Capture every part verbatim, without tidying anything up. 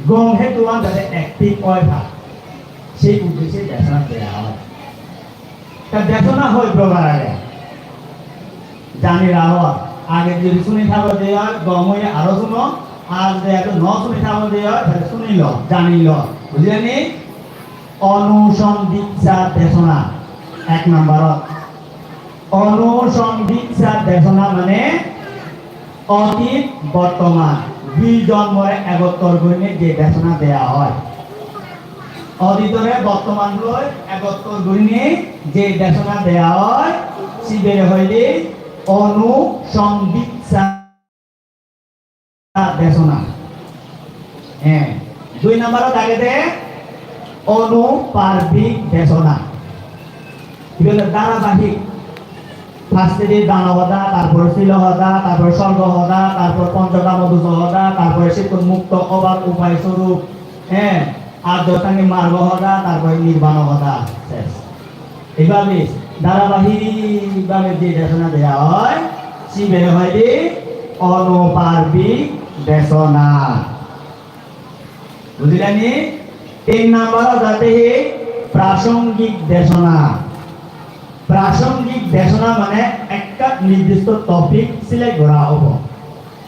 Gom hetuan jate active oi thak, sei uddeshe desona deya oi. Ta desona hoi prokar age, jani raho. Age jodi suni thabo de oi, gom oye aro suno. Ar jodi age no suni thabo de oi, tale suni lo, jani lo. Bujhile ni? Onusondhitsa desona, ek number ot. Onusondhitsa desona mane otit, bortoman, dui jonmore egottor gurinei je desona deya oi, otitore bortoman loi egottor gurinei je desona deya oi, sibere hoide onusondhitsa desona. Eh, dui number ot agede onuparvik desona. Ibe ole dharabahik. First-e dano hoda, tarpore silo hoda, tarpore sorgo hoda, tarpore ponchokamo dujo hoda, tarpore sittun mukto obar upai sorup, eh, arjo ostangik margo hoda, tarpore nirbano hoda. Ses. Eibhabe dharabahik bhabe je desona deya oi, sibere hoide onuparvik desona. Bujhile ni? Tin number ot age hi, prasongik desona. Prasongik desona mane ekta nirdisto topic select gora obo.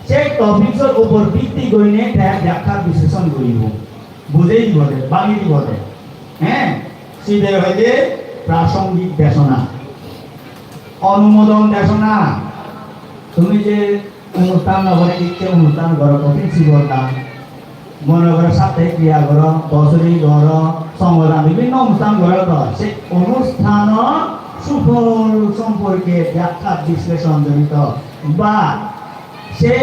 Sei topic or upor bhitti gurinei te byakya bisleshon guribo. Bujhei dibo de, bhangi dibo de. He? Sibere hoide prasongik desona. Onumodon desona. Tumi je onusthan, nogore icche onusthan goro, kothin sibor dan, mone goro saptahik kriya goro, bosorik goro, songho dan, bibhinno onusthan goro, to se onusthanor sufol somporke byakya bisleshon jonito ba se,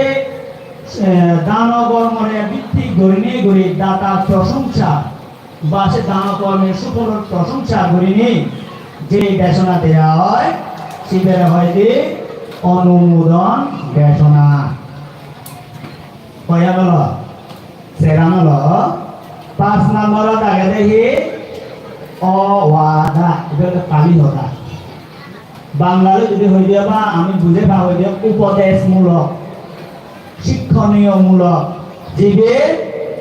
eh, dano kormore bhitti gurinei guri datar prosongsa ba se dano kormor sufolor prosongsa gurinei je desona deya oi, sibere hoide onumodon desona. Hoyan olo? Seran olo. Pas number ot agede hi? Owada. Ibe ole Pali hoda. Bangla loi jodi hoi diya ba ami bujei pa hoi diya, upodeshmulok, sikkhoniyomulok, jibe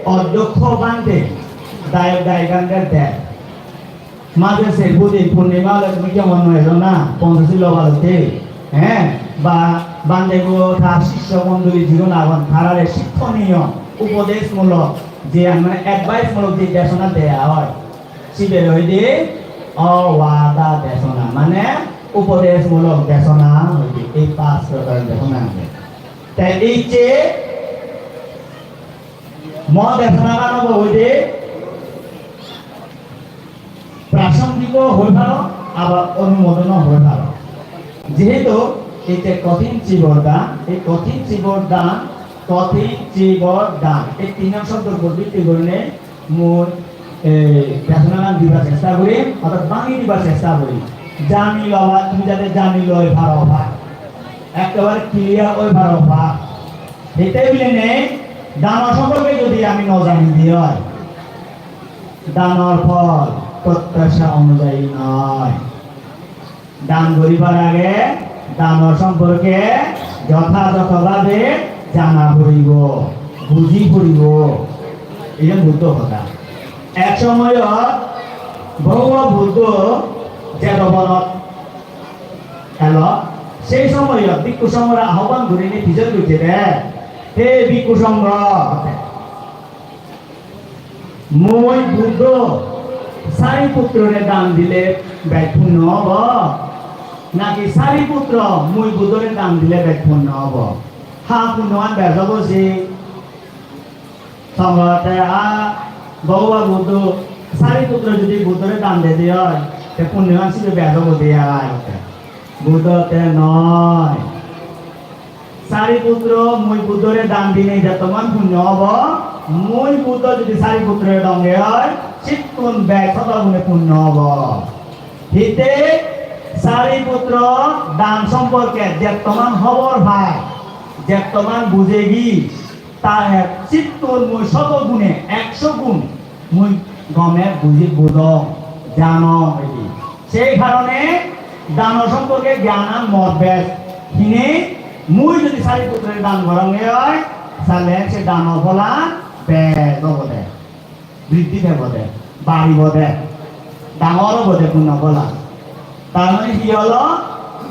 odhyokkho bhante, dayok dayikare der. Maje ser pudi purnima ole tumi jemon noi ejo na, ponchosil loba lotte, he, ba bhante bo tar sisyo mondoli jigun agon, tarare sikkhoniyo, upodeshmulok, je mane advice mulok je desona deya oi, sibere hoide owada desona, mane upodeshmulok desona hoide ei pas prokar desona age. Te ei je mo desonagan obo hoide prasongik o hoi paro, abar onumodono hoi paro. Jehetu ei je kothin sibor dan, ei kothin sibor dan, kothin sibor dan, ei tinno shobdor upor bhitti gurinei mui, eh, desonagan dibar chesta gorim, orthat bhangi dibar chesta gorim. Jani loba, tumi jate jani loi paro pa, ekkebare clear oi paro pa. Hitte bilinei dano somporke jodi ami no jani de oi, danor phol protyasha onujayi noi. Dan guribar age danor somporke jothajotho bhabe jana poribo, buji poribo. Iyen Buddho hoda. Ek somoyot Bhogoban Buddho Jetobonot elo, sei somoyot bhikkhu songhore ahoban gurinei pijon gojje de, "He bhikkhu songho, mui Buddho Sariputrore dan dile bej punno obo, naki Sariputro mui Buddhore dan dile bej punno obo? Ha punnoan bej obo?" Se songho te, "A Bhogoban Buddho, Sariputro jodi Buddhore dan dede oi, te punnoan sibe bej obo de ai?" Buddho te, "Noi. Sariputro, mui Buddhore dan dinei jettoman punno obo, mui Buddho jodi Sariputrore donge oi, sittun bej soto gune punno obo. Hitte Sariputro dan somporke jettoman hobor pai, jettoman bujegi, ta sittun mui soto gune, ekso gun mui gome buji bujong, janong edi. Sei karone dano somporke gyanan mor bej. Hine mui jodi Sariputrore dan goronge oi, sale se dano pholan Bej obode, briddhi pebode, baribode, dangor obode punno phola. Tar mane hi holo?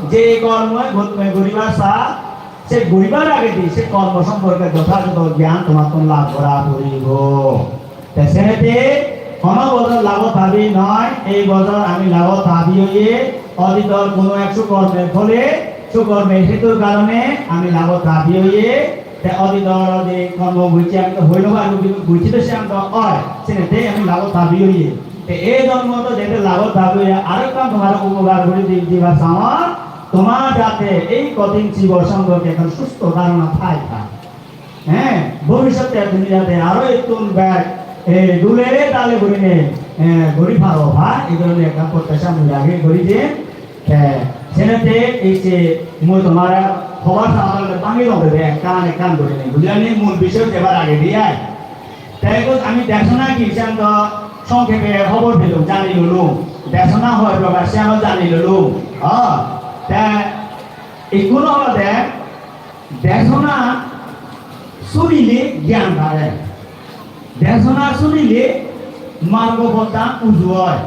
Je kormo gor-, goribar sa, se goribar agedi se kormo somporke jothajotho gyan tomattun lab gora poribo. Te senette hono bojor labo dabi noi, ei bojor ami labo dabi oye, otitor hono ek sukormer phole, sukormer hetur karone ami labo dabi oye, te otitor je kormo gojje, ami to hoi no pari, gojje to siyan to oi, senette ami labo dabi oye. Te ei jonmot jete labo dabi oye, arekkan tomare upokar gori di-, dibar sangor, tomar jate ei kothin chibor somporke ekkan susto dharona thai thai. He, bhobissote tumi jate aro ettun bej, e, dule dale gurinei, e, guri paro, ha? Ei dhoronor ekkan protyasha mui rage guri je, e, senette ei je mui tomare hobar sabar bangi dong de ekkan ekkan gurinei. Bujilani? Mul bisoy jebar agedi ai. Te ekku ami desona hi siyan to songkhepe hobor pelung, jani lulung. Desona hoi prokar siyan o jani lulung. Ha? Te ekku olode Desona sunile gyan bare. Desona sunile margo pottan uju oi.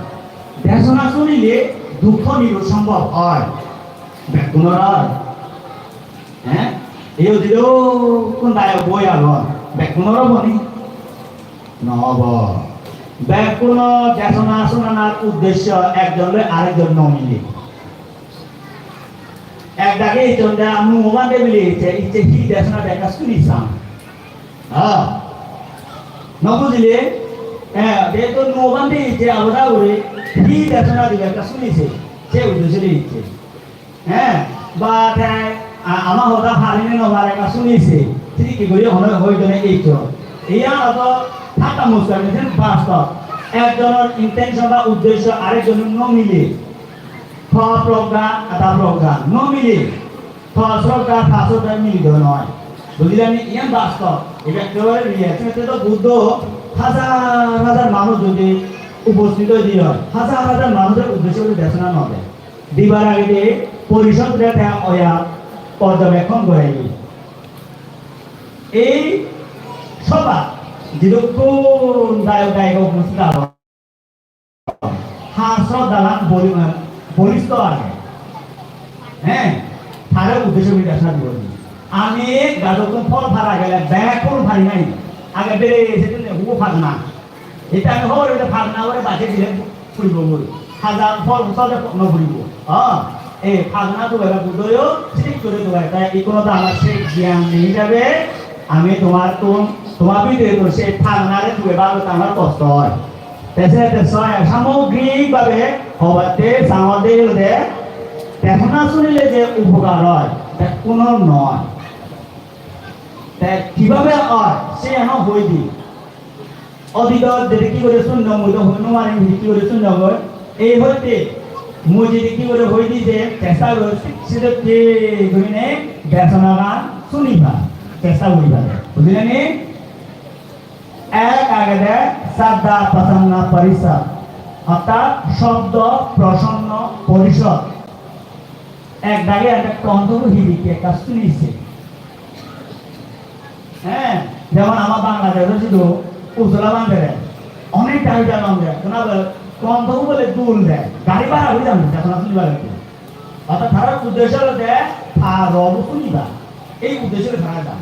Desona sunile dukko nirod sombhob oi. Bekkunor oi? He? Ei odido kun dayok boi agon. Bekkunor obo ni? No obo. Bekkuno desona sunanar uddesho ekjon loi arekjon no mile. Ek dagi icchonde, ami nuo bhante bili icche, icche hi desona de ekka suni sang. Ha? No bujile? Eh, jehetu nuo bhante icche, aboda guri hi desona dibe ekka suni se, se uddeshe icche. Eh, ba te, a-, ama hoda pare ne no pare ekka suni se, sedokke guri hono hoi done iccho. Iyan oto thatta moskari, iyan bastob. Ekjonor intention ba uddesho arekjonor no mile. Tho progga, ada progga, no mile. Tho sroddha, ta sroddha mile do noi. Bujilani? Iyan bastob. Ibe ekkebare real. Senotte to Buddho hajar hajar manuj jodi uposthit oi diye, hajar hajar manujor uddeshe guri desona no de. Dibar agede porishod re te oya porjobekkon gore. Ei sobhat jidukkun dayok dayika uposthit agon, ha sroddhalan boli-, bolisto age. He, tare uddeshe guri desona dibo. Ami gajottun phol para gele bek phol pari nai. Age bere settun hubo pagna. Ete ami hobor pele pagna ore baje dile puribo goi. Hajar phol sode no puribo. Ha, ei pagna to bela Buddho yo thik guri to bela. Tai ikono to amar se gyan nei jabe. Ami tomattun, tomar bidire to se pagna re tuge bhalo to amar kosto oi. Te se te soy samogrikbhabe hobatte sangor de olode, desona sunile je upokar oi, bekkunor noi. Te kibhabe oi, se eno hoi di. Odidot jedi hi guri sunno, mui to hoi no parim, hi guri sunno goi. Ei hoite mui jedi hi guri hoi di je, chesta gori, sedokke gurinei desonagan sunibar chesta guribar. Bujilani? Ek agede sadda pasonna porishod, orthat sobdo prosonno porishod. Ek dagi age kontho hi dikki ekka suni se. He, jemon ama Bangladesh-ot sidu ujola bhante re onek dagi janon de, kona bole kontho bole dul de, gari bhara guri jan de, kona sunibar age. Orthat tarar uddesho olode ta rob suniba, ei uddesho loi tara jan.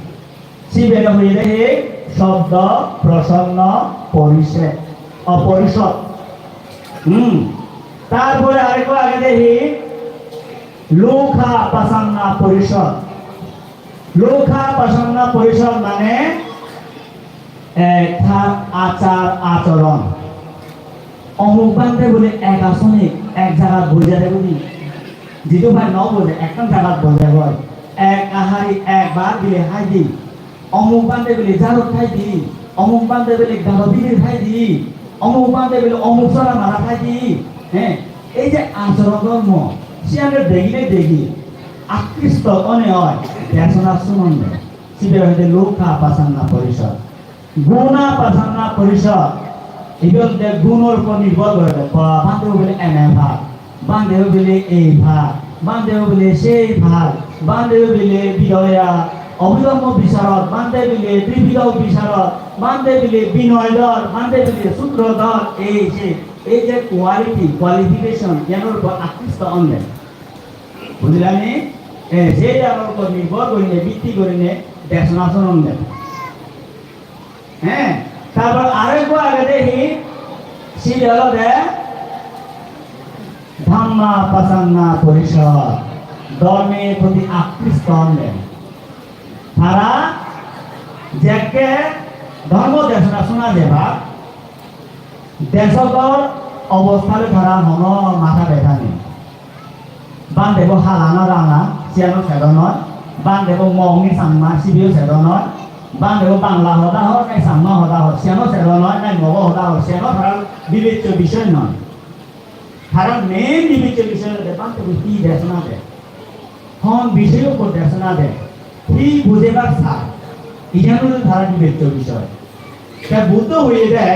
Sibe hoyede hi? Sobdo prosonno porished, o, porishod. Hmm. Tar pore arekko agede hi? Lokha pasonna porishod. Lokha pasonna porishod mane, eh, tar achar achoron. Omuk bhante bole ek asone ek jagat boi jade bole. Jidu bhai no bole, ekkan jagat boi jade bole. Ek ahari ekbar bile hai di. Omuk bhante bile jarot hai di. Omuk bhante bile galo bidire hai di. Omuk bhante bile omuk sora mara hai di. He, ei je achoron dhormo, siyan degile degi akristo one oi, desona sunonde. Sibe hoide lokha pasonna porishod. Guna pasonna porishod, ibe olode gunor upor nirbhor gore de. Ba, bhante bile ene pal, bhante bile ei pal, bhante bile sei pal, bhante bile bidoya, Abhidhamma bisarod, bhante bile Tripitok bisarod, bhante bile binoy dhor, bhante bile sutro dhor, ei je, ei je quality, qualification, iyanor upor akristo onde. Bujilani? Eh, se iyanor upor nirbhor gurinei, bhitti gurinei desona sunon de. He, tarpor arekko agede hi, sibe olode Dhamma Pasanna Porishad, dhormor proti akristo onde. Tara jekke dhormo desona suna jeba, desodor obostha loi tara hono matha betha nei. Bhante bo hala na ranga, siyano sedo noi. Bhante bo Mog ni Changma, sibeyo sedo noi. Bhante bo Bangla hoda hor, nai Changma hoda hor, siyano sedo noi, nai Mogo hoda hor, siyano tarar bibeccho bishoy noi. Tarar main bibeccho bishoy olode bhante bo hi desona de, hon bishoyo upor desona de, hi bujebar sar, iyan olode tarar bibeccho bishoy. Te Buddho hoyede,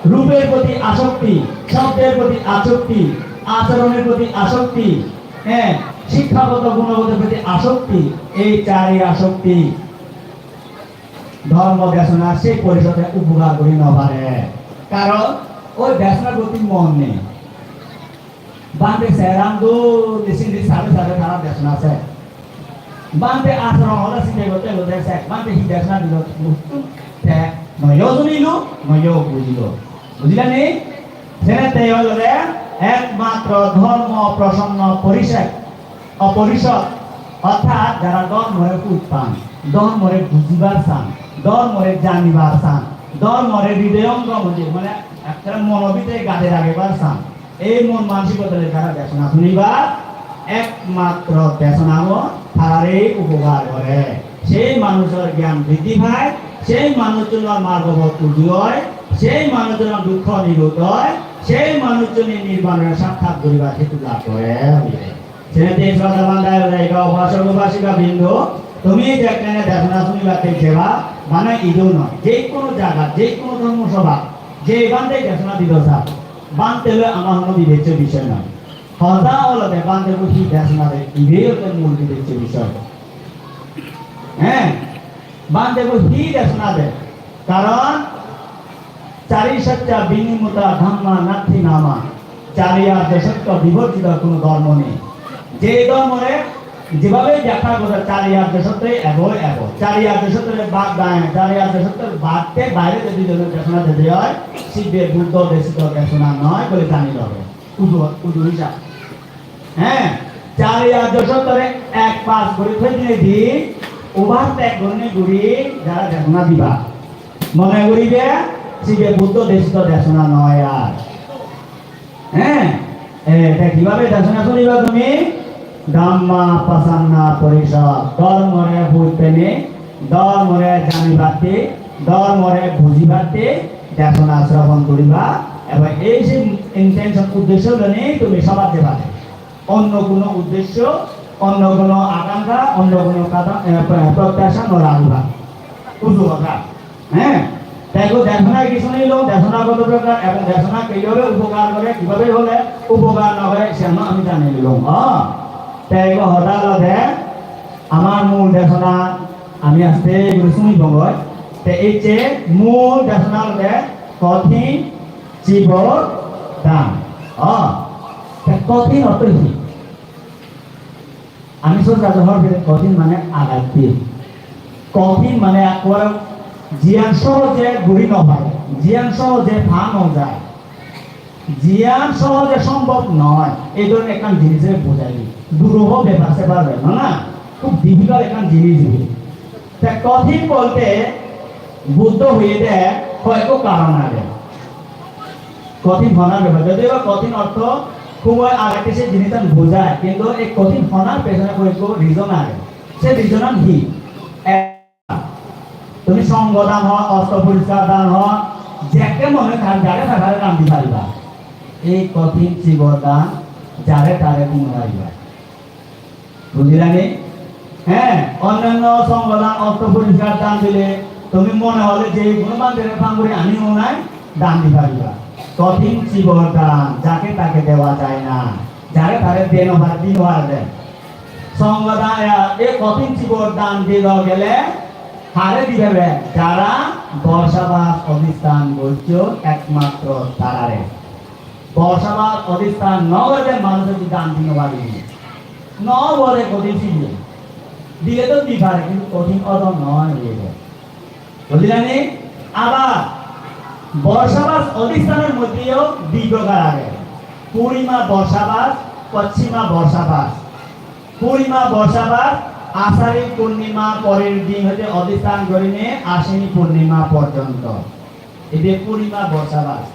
rupor proti asokti, sobdor proti asokti, achoronor proti asokti, eh, sikkhagoto gunogotor proti asokti, ei chari asokti dhormo desona se porishode upokar guri no pare. Karon oi desonar proti mon nei. Bhante seran dol, sindi sade sade tara desona se. Bhante achoron hoda sinde gotte gotte se. Bhante hi desona dilo, te noyo sunilo, noyo bujilo. Bujilani? Senotte olode ekmatro dhormo prosonno porisek, oporishod, orthat jara dhormore huj pan, dhormore bujibar san, dhormore janibar san, dhormore hridoyongom odi, mane ekkere mono bidire gade ragebar san, ei mon mansikota loi tara desona sunibar ekmatro desonagun tarare upokar gore. Sei manujor gyan briddhi pai, sei manujjunor margo pot uju oi, sei manujjunor dukkho nirudh oi, sei manujjune nirbanore sakkhat guribar hetu lab gore. Senotte sroddhaban dayok dayika, upasok upasika brindo, tumi jekkene desona sunibatte jeba, mane idu noi, je hono jagat, je hono dhormo sobhat, je bhante desona dido sar, bhante loi ama hono bibeccho bishoy noi. Hoda olode bhante bo hi desona de, ibe olode mul bibeccho bishoy. He, bhante bo hi desona de? Karon chari sacca vinimutta dhamma natthi nama. Chari arjo sotto biborjito hono dhormo nei. Je dhormore jebhabe byakkha gore, chari arjo sotto ebo ebo. Chari arjo sottore bad dai, chari arjo sottor bad te baire jodi jono desona dede oi, sibe Buddho desito desona noi bole jani lobe. Uju, uju hisab. He, chari arjo sottore ek pass guri thoi dinei di, overtake gurinei guri jara desona diba. Mone guribe, sibe Buddho desito desona noi ar. He, e, te kibabe desona suniba tumi? Dhamma Pasanna Porishad, dhormore huj penei, dhormore janibatte, dhormore bujibatte, desona srobon guriba, ebong ei je intention, uddesho loi tumi sobhat jeba de. Onno hono uddesho, onno hono akankha, onno hono kada-, eh, pro-, protyasha no raghiba. Uju hoda. He? Te idu desona hi sunilong, desona hoto prokar ebong desona kibabe upokar gore, kibabe hole upokar no gore, siyano ami jani nilong. O, te idu hoda olode, amar mul desona, ami aste guri sunibong goi. Te ei je mul desona olode kothin chibor dan. O, te kothin ortho hi? Ami soja johor bile kothin mane agatte. Kothin mane ekkore jiyan sohoje guri no pare, jiyan sohoje pa no jai. Jiyan sohoje sombhob noi, ei dhoronor ekkan jinisore bujai di. Duruho bepar separ oi, na? Khub difficult ekkan jinis ibe. Te kothin bolte Buddho hoyede hoyekko karon age. Kothin honar bepar, jodio ba kothin ortho khub oi agette se jinissan bujai, kintu ei kothin honar pechone hoyekko reason age. Se reason-an hi? Ek, Tumi songho dan ho, osto poriskar dan ho, jekke mone hoi jare tare dan di pariba. Ei kothin chibor dan jare tare di no pariba. Bujilani? He, onnanno songho dan, osto poriskar dan dile tumi mone hole je hono bhantere phang guri ani onai dan di pariba. Kothin chibor dan jake take dewa jai na, jare tare de no pare, di no pare de. Songho dan, eh, ei kothin chibor dan dito gele hare dibe? Jara borsabas odhistan gojjon ekmatro tarare. Borsabas odhistan no gojje manuj odi dan di no paribe. No bole kothin chibor. Dile to di pare, kintu kothin odon noi ebo. Bujilani? Abar borsabas odhistanor moddheyo di prokar age. Purnima borsabas, poschima borsabas. Purnima borsabas Asari purnima porer din hoite odhistan gorine Ashini purnima porjonto. Ede purnima borsabas.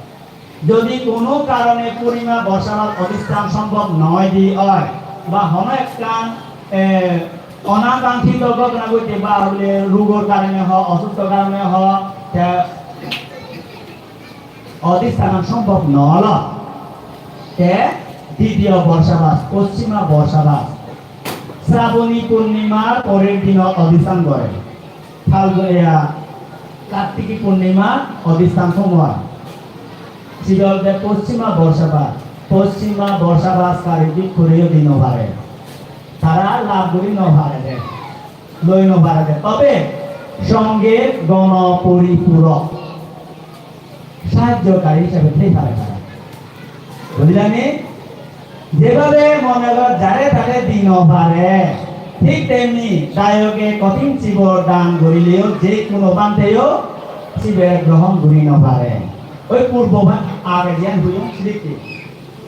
Jodi kono karone purnima borsabas odhistan sombhob noi di oi, ba hono ekkan, eh, onakankito ghotona ghotte, ba hole rugor karone ho, osustho karone ho, te odhistan sombhob no olo, te ditiyo borsabas, poschima borsabas, Sraboni purnimar porer dino odhistan gore. Phalgun, eya, Kartiki purnima odhistan somoy. Sibe olode poschima borsabas. Poschima borsabas kari bhikkhureyo di no pare. Tara lab guri no pare de. Loi no pare de. Tobe songhe gono poripurok, sahajjokari hisebe thei pare tara. Bujilani? Jebhabe mone gor jare tare di no pare, thik temni dayoge kothin chibor dan gurileyo je hono bhanteyo sibe grohon guri no pare. Oi purbo bha-, age jiyan hoyong sedokke.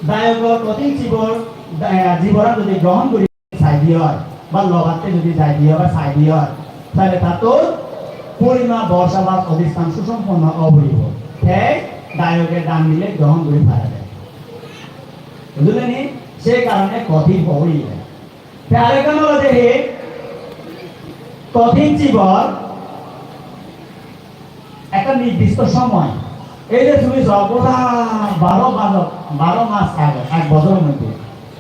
Dayogor kothin chibor, da-, jiboran jodi grohon guri sai de oi, ba lobatte jodi jai de oi, ba sai de oi, tale tattun purnima borsabas odhistan susomponno obo poribo. Te dayoge dan dile grohon guri pare de. Bujilani? Se karone kothin hoi. Te arekkan olode hi, kothin chibor ekkan nirdisto somoy. Ei je tumi so, goda baro mas, baro mas age ek bojoror moddhe.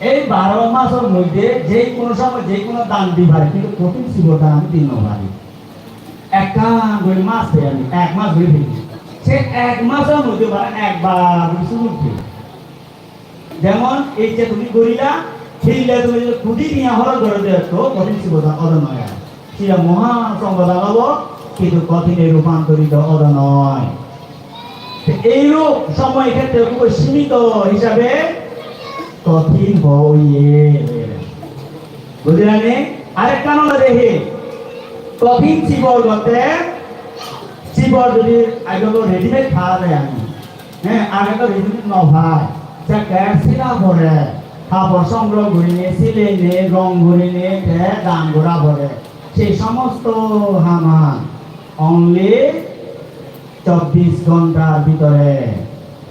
Ei baro masor moddhe je hono somoy je hono dan di pare, kintu kothin chibor dan ami di no pari. Ekkan guri mas pei ami, ek mas guri pei. Se ek masor moddhe mane ekbar guri sujog pei. Jemon ei je tumi gorila, sei le tumi jodi kudi tiya horoj goro de, to kothin chibor dan odo noi ar. Sibe moha sombod obo, kintu kothine rupantorito odo noi. Te eirup somoy khetre hub simito hisabe kothin hoye. Bujilani? Arekkan olode hi, kothin chibor gotte, chibor jodi age to readymade pa jai ami. He, age to readymade no pai. Jekke sila pore, habor songgroho gurinei, silenei, rong gurinei, te dan gora pore. Sei somosto haman only চব্বিশ ঘন্টার ভিতরে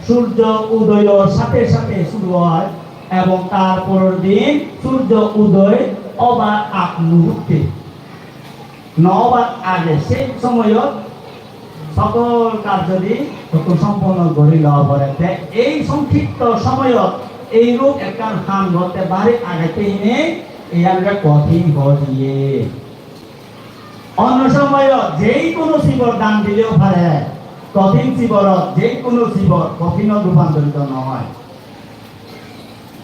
সূর্য উদয়ের সাথে সাথে শুরু হয় এবং তার পরের দিন সূর্য উদয় হবার আগ মুহূর্তে, no obar age, sei somoyot sokol karjo di totto somponno gori loa pore. Te ei songkhipto somoyot eirup ekkan ham gotte bari agette hine iyan ole kothin hoi diye. Onno somoyot je hono chibor dan dileo pare, kothin chiborot je hono chibor kothinot rupantorito no oi.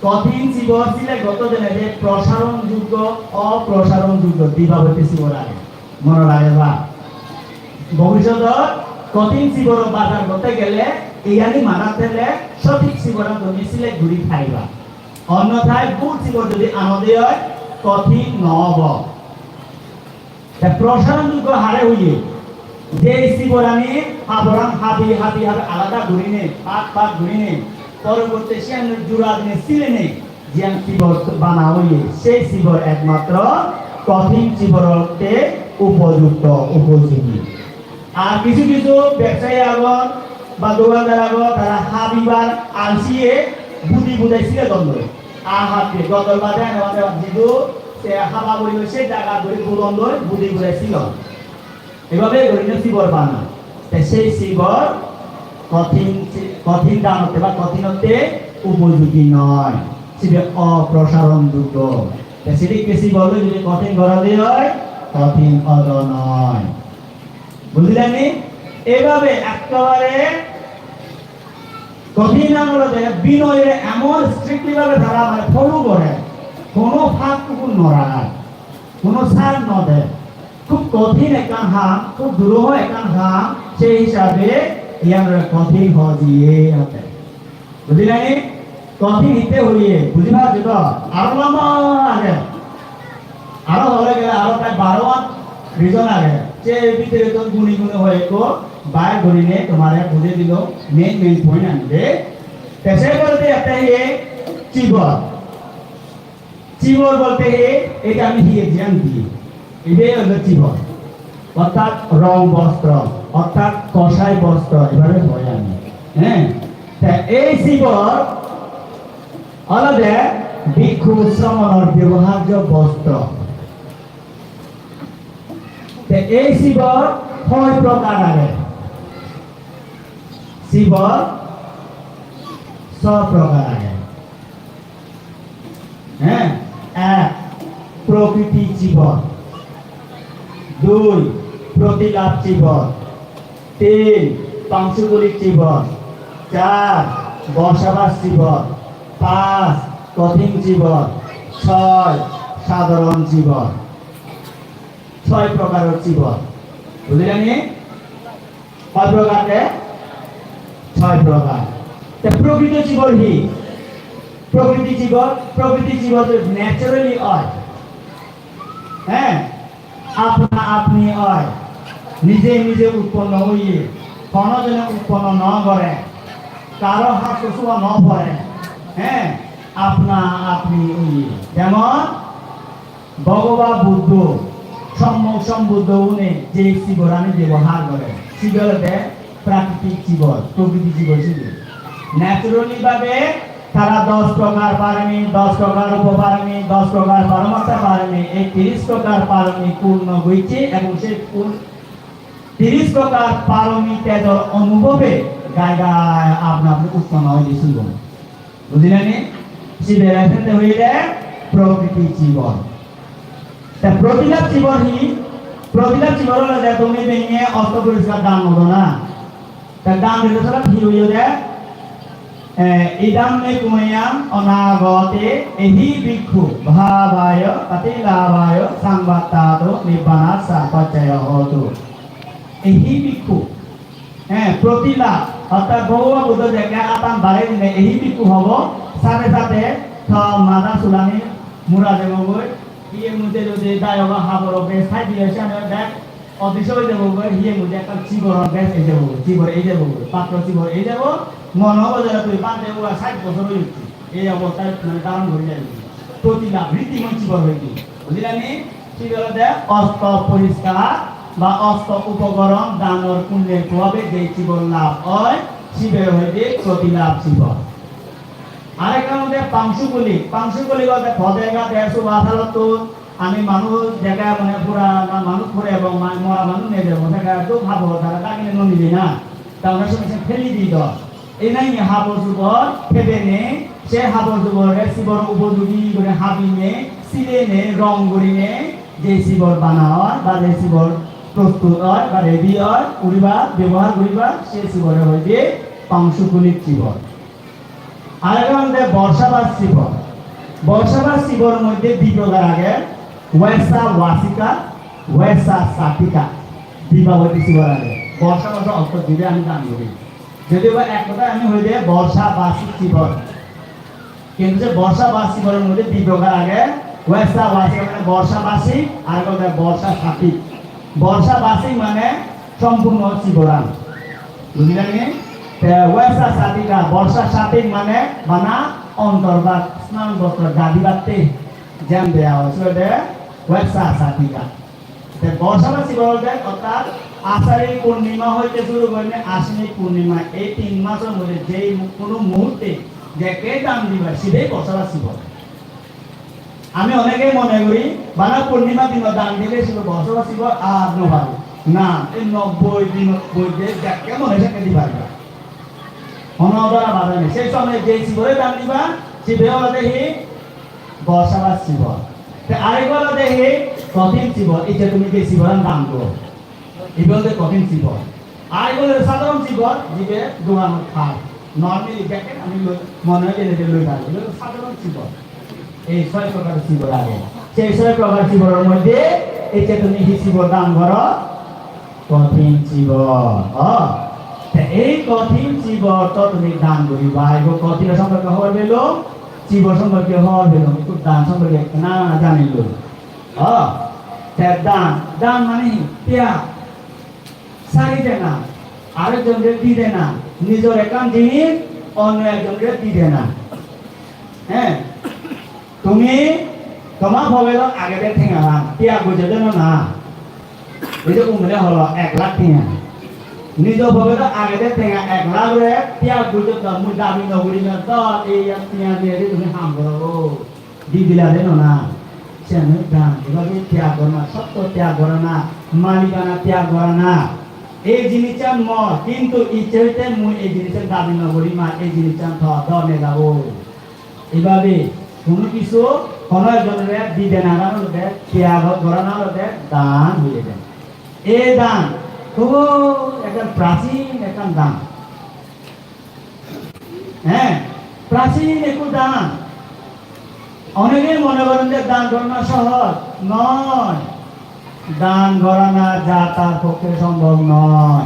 Kothin chibor select gotte gele je prosaron joggo, oprosaron joggo, di babotte chibor age. Mone rageba. Bhobissodot kothin chibor bajar gotte gele iyani manat thele sothik chiboran tumi select guri paiba. Onnothai bhul chibor jodi ano de oi, kothin no obo. Te prosaron joggo hare hoye, je chiborani haboran habi habi habi alada gurinei, bhag bhag gurinei, poroborti siyan jura dinei silenei, jiyan chibor bana oye, sei chibor ekmatro kothin chiborotte upojukto, upojogi. Ar kichu kichu bebsayi agon ba dogandar agon, tara habibar alsiye budi budai sile don doi. Ar habbe godol bade ene bade jidu se haba boi se jaga dori budon doi, budi budai silon. Ebabe gorine chibor bana. Te sei chibor kothin, kothin danotte ba kothinotte upojogi noi. Sibe oprosaron joggo. Te sidikke chibor loi jodi kothin gora de oi, kothin odo noi. Bujilani? Ebabe ekkebare kothin olode binoyore emon strictly babe tara mane follow gore. Hono phak pukur no ragar, hono sar no de. Khub kothin ekkan ham, khub duruho ekkan ham, sei hisabe iyan ore kothin ho jiye hote. Bujhilani? Kothin hitte hoye, buji parjo to? Aro lamba age. Aro hole gele aro prai baro an reason age. Se bidire to guni guni hoi ekko bar gurinei tomare bujei dilung main main point ani de. Te se bolte ekta iye chibor. Chibor bolte he, ei je ami hiye jiyan di, ibe olo chibor. Orthat rong bostro, orthat kosai bostro, ibabe hoi ami. He? Te ei chibor olode bhikkhu shramonor byaboharjo bostro. Te ei chibor hoi prokar age? Chibor so prokar age. He? Ek, prokriti chibor. Dui, protilab chibor. Tin, pangsukulik chibor. Char, borsabas chibor. Pach, kothin chibor. Choi, sadharon chibor. Choi prokaror chibor. Bujhilani? Hoi prokar de? Choi prokar. Te prokrito chibor hi? Prokriti chibor, prokriti chibor to naturally oi. He? Apna apni oi. Nije nije utponno oye. Hono jone utponno no gore. Karo hato suwa no pore. He? Apna apni oye. Jemon Bhogoban Buddho, Sommok Sombuddho une je chiborani byabohar gore, sibe olode prakritik chibor, prokriti chibor sibe. Naturally bhabe tara dos prokar parami, dos prokar upoparami, dos prokar paramartho parami, ei tiris prokar parami purno goiche ebong se pur-, tiris prokar parami tejor onubhobe gai gai apna apni utponno oide sigun. Bujhilani? Sibe sette hoide prokriti chibor. Te protilab chibor hi? Protilab chibor olode tumi benne osto poriskar dan godo na. Te dan dite sala hi hoye de? Eh, idam me punyam anagate ehi bhikkhu bhavaya patilabhaya samvattato nibbanassa paccayo hotu. Ehi bhikkhu He, protilab, orthat Bhogoban Buddho jekke atan barei dine ehi bhikkhu hobo, sate sate to mada sulani mura jebogoi, iye mujhe jodi dayogo haboro bej thai diye siyani bek odrisyo oi jebogoi, iye mujhe ekkan chiboror bej ei jebogoi, chibor ei jebogoi, patro chibor ei jebo, mone hobo je tui bhante ua sait bojor oi ucche, ei obosthai mane dharon gori jai. Protilab, riddhimon chibor hoide. Bujhilani? Sibe olode osto poriskar ba osto upokoron danor punyor probabe je chibor lab oi, sibe hoide protilab chibor. Arekkan olode pangsukulik. Pangsukulik olode pode gade suba salottun ami manuj dege mane pura ma-, manuj pure ebong ma-, mora manuj nejebo dege duk habor dara dagine no nile na. Ta onek somoy se pheli di do. Ei nahi habor jubor pebene, se habor jubore chibor upojogi guri habine, siline, rong gurine, je chibor bana oi, ba je chibor prostut oi, ba ready oi, uribar, byabohar guribar, se chibore hoide pangsukulik chibor. Arekkan olode borsabas chibor. Borsabas chibor moddhe di prokar age, vesa vasika, vesa satika. Di baboti chibor age. Borsabas ortho dibe ami dan guri. Jodiba ek hodai ami hoide borsabasik chibor. Kintu se borsabas chiboror moddhe di prokar age, vesa vasika mane borsabasik, ar ekko age borsa satik. Borsa basik mane sompurno chiboran. Bujhilani? Te vesa satika, borsa satik mane bana ontorbhat, snan bostro, gadi batte jen deya oi, se olode vesa satika. Te borsabas chibor olode orthat Asari Purnima hoite suru gorinei Ashini Purnima, ei tin masor moddhe je mu-, hono muhurte jekke dan diba, sibe borsabas chibor. Ami onege mone guri, bana purnima dinot dan dile sibe borsabas chibor ar no pari. Na, ei nobboi dinot boide jekke mone sekke di pariba. Hono dora bada nei. Sei somoy je chibore dan diba, sibe olode hi? Borsabas chibor. Te arekko olode hi? Kothin chibor. Ei je tumi je chiboran dan do. Ibe olode kothin chibor. Arekko olode sadharon chibor, jibe doganot pai. Normally, jekke ami loi, mone hoile je loi pari. Ibe olode sadharon chibor. Ei soi prokar chibor age. Sei soi prokar chiboror moddhe ecche tumi hi chibor dan goro? Kothin chibor. O, te ei kothin chibor to tumi dan guriba. Ebo kothin somporke hobor pelong, chibor somporke hobor pelong, ekku dan somporke na na janilong. O, te dan, dan mane hi? Tyag. Sari dena, arekjonore di dena, nijor ekkan jinis onno ekjonore di dena. He, tumi toma pocket-ot agede tengagan tyag gojjo de no na? Ei je umre holo ek lakh tenga. Nijo pocket-ot agede tenga ek lakh re tyag gojjo de, mui dabi no gurim de, ei tenga diye tumi ham goro. Di dila de nona. Siyan oi dan, ebabe tyag gorana, sotto tyag gorana, malikana tyag gorana. Ei jinissan mor, kintu icche hoite mui ei jinissan dabi no gorim, ar ei jinissan to done jabo. Ebabe hono kisu, hono ekjonore di denagan olode, tyag gorana olode dan hoye de. Ei dan, to ekkan prachin ekkan dan. He, prachin ekku dan. Onege mone goron je dan gorana sohoj noi, dan gorana jar tar pokke sombhob noi.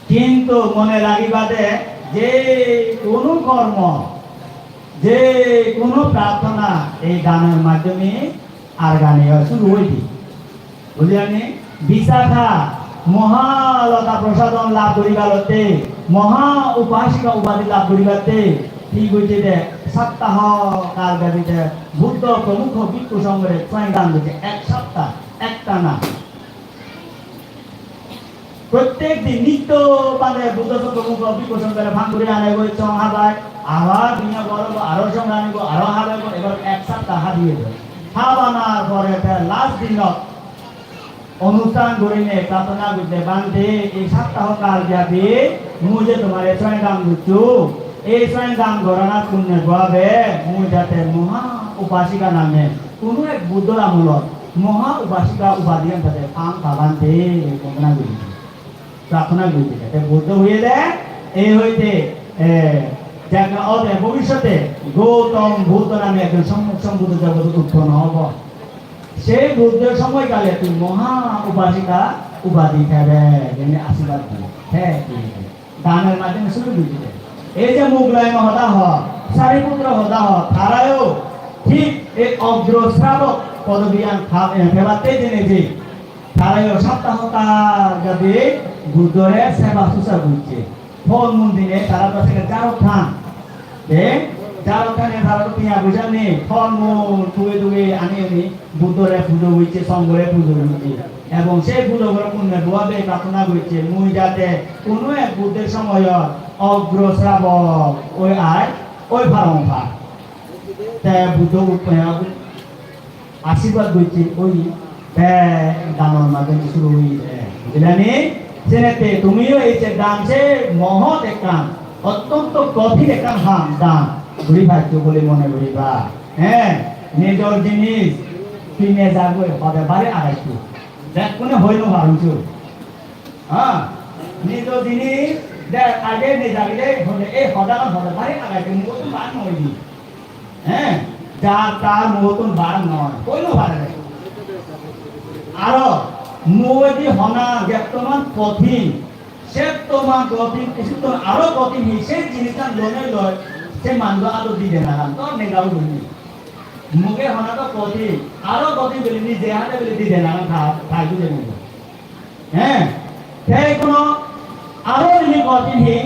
Kintu mone ragiba de, je hono kormo, je hono prarthona ei danor maddhome argani oi suru oide. Bujilani? Visakha Mohalota prosadon lab guribar lotte, Moha Upasika ubadi lab guribatte, hi goijje de, saptaho kal byapi de Buddho promukho bhikkhu songhore soyong dan goijje, ek sapta, ek tana. Prottek din nitto bade Buddho songho, Buddho bhikkhu songhore pang guri anegoi, song habai, abar duniya bor obo, aro song anibo, aro habebo, ebar ek sapta habiye do. Habanar pore te last dinot onusthan gurinei prarthona gojje, "Bhante, ei saptaho kal byapi mui je tomare soyong dan gojjong, ei soyong dan goranar punne boabe mui jate Moha Upasika name hono ek Buddhor amolot Moha Upasika ubadigan jate pang pa Bhante," ei bondona gojje. Prarthona gojje. Te Buddho hoye de, ei hoite, eh, jate ode bhobissote Gautam Buddho name ekjon sommok sombuddho jogodot utponno obo. Sei Buddhor somoy kale tui Moha Upasika ubadi pebe, jene ashirbad diye. Te, te, te. Danor maddhome suru gojje de. Ei je Moggallana hoda hor, Sariputro hoda hor, tarayo thik ei ogro sravok podobiyan pa-, eh, pebatte jene je tarayo saptaho kal byapi Buddhore seba susa gojje. Phol mul dinei tara do sege jarot than. Te jarot thane tara do tenga poisa nei, phol mul tugei tugei ani ani Buddhore pujo gojje, Songhore pujo gojje. Ebong sei pujo gora punne boabe prarthona gojje, mui jate hono ek Buddhor somoyot ogro sravok oi ai, oi parong pa. Te Buddho uppe-, ashirbad gojje oi, te danor maddhome suru oye de. Bujilani? Senette tumiyo ei je dan, se mohot ekkan, ottonto kothin ekkan ham dan guri paccho bole mone guriba. He, nijor jinis tui nejagoi hode bare agaitto. Bekkune hoi no paron chu. Ha? Nijor jinis de age nejagile hode, ei hodagan hode bare agaitto, mugottun bar noi di. He, jar tar mugottun bar noi, hoi no pare. Aro mugedi hona jettoman kothin, settoman kothin, settoman aro kothin hi, se jinissan lonei loi, se manjo ado di denagan, to nejabo duni. Muge hona to kothin, aro kothin bili nije hade bili di denagan tha-, thai bujei mugo. He, te hono aro jodi kothin hi,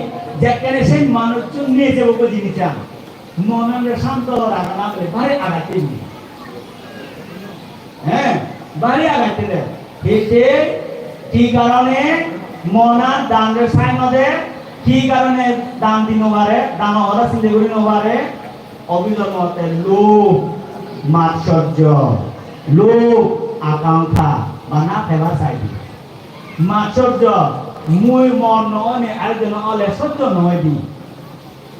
jekkene se manuchun nejebo jinissan, monanore santo ragana bole bare agatte ni. He, bare agatte de. Hitte, hi karone monan danore sai no de, hi karone dan di no pare, dano hoda sinde guri no pare, Obhidhormote lobh, matsorjo, lobh, akankha, bana pebar saidi. Matsorjo, mui mor no oinei arekjon ole sojjo no oidi.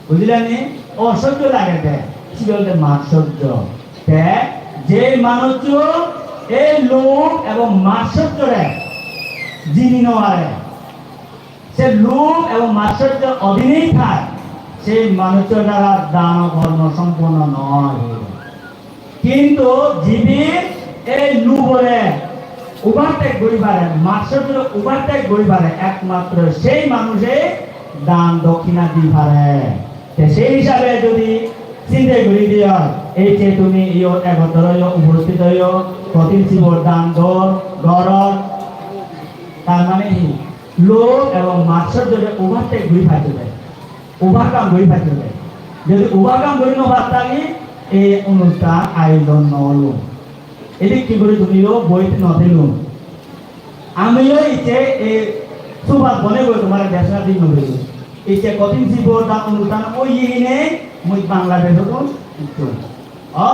Bujilani? Osojjo lagede, sibe olode matsorjo. Te je manuccho ei lobh ebong matsorjore jini no pare, se lobh ebong matsorjor odinei thai, se manuccho dara dan kormo sompunno noi. Kintu jibe ei lubore overtake guri pare, marsojjore overtake guri pare, ekmatro sei manuje dan dokkina di pare. Te sei hisabe jodi sinte guri diyo, ei je tumi iyot egottor oyo, uposthit oyo, kothin sibor dan dor, goror, tar mane hi? Lobh ebong marsojjore overtake guri pacchode, overcome guri pacchode. Jodi overcome guri no pattagi, ei onusthan ayojon no olo. Edikke guri tumiyo boit no thelo. Amiyo icche ei subat bone goi tomare desona di no pelo. Icche kothin sibor dan onusthan oye hine mui Bangladeshot utton. O,